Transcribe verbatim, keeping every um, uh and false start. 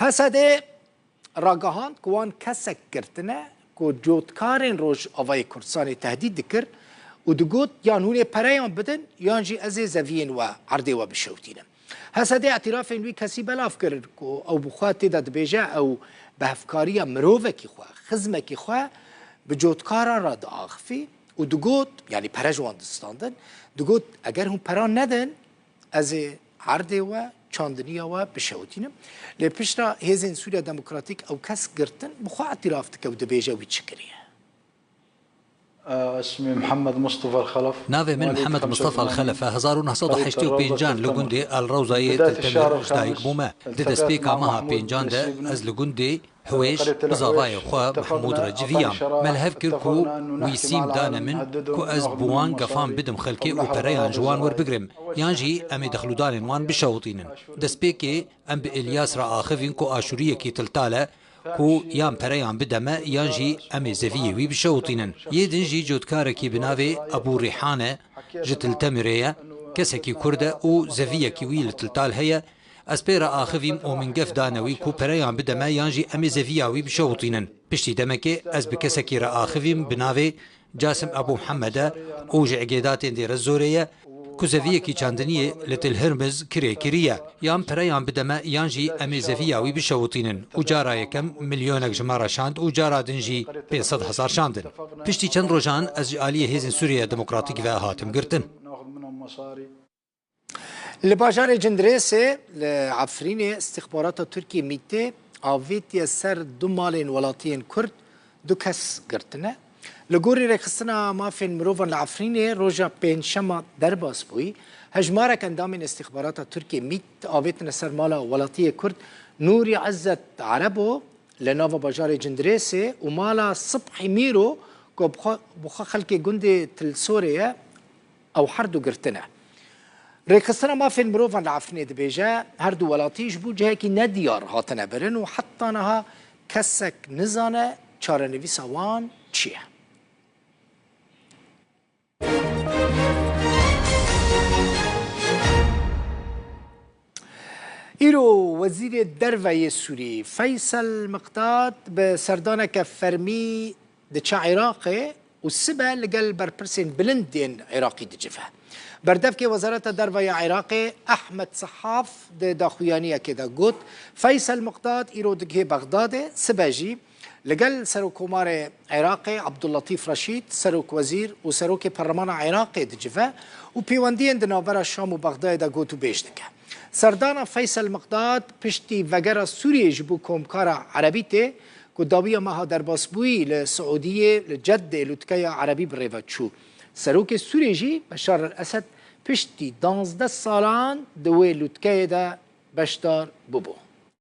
H S D ragihand ku wan kesek girtine ku cotkarên Rojavayê Kurdistanê tehdît dikir û digot, yan hûn ê pereyan bidin, yan jî ez ê zeviyên we, erdê we bişewitînim. H S D îtirafên wî kesî belav kir ku ew bi xwe tê de dibêje, ew bi hevkariya mirovekî xwe, xizmekî xwe bi cotkaran re diaxifî û digot, yanî pere ji wan distandin, digot, eger hûn pera nedin, ez ê erdê we, çandiniya we bişewitînim. Lê piştre hêzên Sûriya Demokratîk ew kes girtin, bi xwe îtiraf dike û dibêje wî çi kiriye. اسمي محمد مصطفى الخلف. Navê min Mihemed Mustafa Xelef e. Hezar û neh sed û heştê û pêncan li gundê El Rewzayê Til Temir ji dayik bûme. Di destpêka meha pêncan de ez li gundê Hwêş bi zavayê xwe Mehmûd re civiyam. Me li hev kir ku wî sîm dane min ku ez bi wan gefan bidim xelkê û pereyan ji wan werbigrim, yan jî em ê dexlûdanên wan bişewitînin. Destpêkê em bi Îlyas re axivîn ku aşûriyekî Til Tal e, ku yan pereyan bide me, yan jî em ê zeviyê wî bişewitînin. Yê din jî cotkarekî bi navê Ebû Rîhan e, ji Til Temirê ye, kesekî Kurd e û zeviyekî wî li Til Tal heye. Ez pê re axivîm û min gef dane wî ku pereyan bide me, yan jî em ê zeviya wî bişewitînin. Piştî demekê ez bi kesekî re axivîm bi navê Casim Ebû Mihemed e û ji Egêdatên Dêrezorê ye, ku zeviyekî çandiniyê li Til Hirmiz kirê kiriye. Yan pereyan bide me, yan jî em ê zeviya wî bişewitînin û cara yekem milyonek ji me re şand û cara din jî pênc sed hezar şandin. Piştî çend rojan ez ji aliyê Hêzên Sûriyeya Demokratîk ve hatim girtin. Li bajarê Cindirêsê li Efrînê, îstixbarata Tirkiyê, MÎTê, avêtiye ser du malên welatiyên Kurd, du kes girtine. Li gorî Rêxistina Mafên Mirovan li Efrînê, roja Pêncşema derbas bûyî, hejmarek endamên îstixbarata Tirkiyê, MÎT, avêtine ser mala welatiyê Kurd Nûrî Izzet Erebo li nava bajarê Cindirêsê û mala Sibhî Mîro ku bi xwe, bi xwe xelkê gundê Tilsorê ye, ew her du girtine. Rêxistina Mafên Mirovan li Efrînê dibêje, her du welatî ji bo cihekî nediyar hatine birin û heta niha kesek nizane çarenivîsa wan çi ye. Îro Wezîrê Derve yê Sûrî Feysel Miqdad bi serdaneke fermî diçe Iraqê û sibe li gel berpirsên bilind yên Iraqî dicive. Berdevkê Wezareta Derve ya Iraqê Ehmed Sehaf di daxuyaniyekê de got, Feysel Miqdad îro digihê Bexdadê, sibe jî li gel Serokkomarê Iraqê Abdulletîf Reşîd, Serokwezîr û Serokê Perlemana Iraqê dicive û pêwendiyên di navbera Şam û Bexdayê de gotûbêj dike. Serdana Feysel Miqdad piştî vegera Sûriyê ji bo Komkara Erebî tê, ku dawiya meha derbasbûyî li Siûdiyê li Ceddê lûtkeya Erebî bi rê ve çû. Serokê Sûriyê jî Beşar el Esed piştî danzdeh salan di wê lûtkeyê de beşdar bûbû.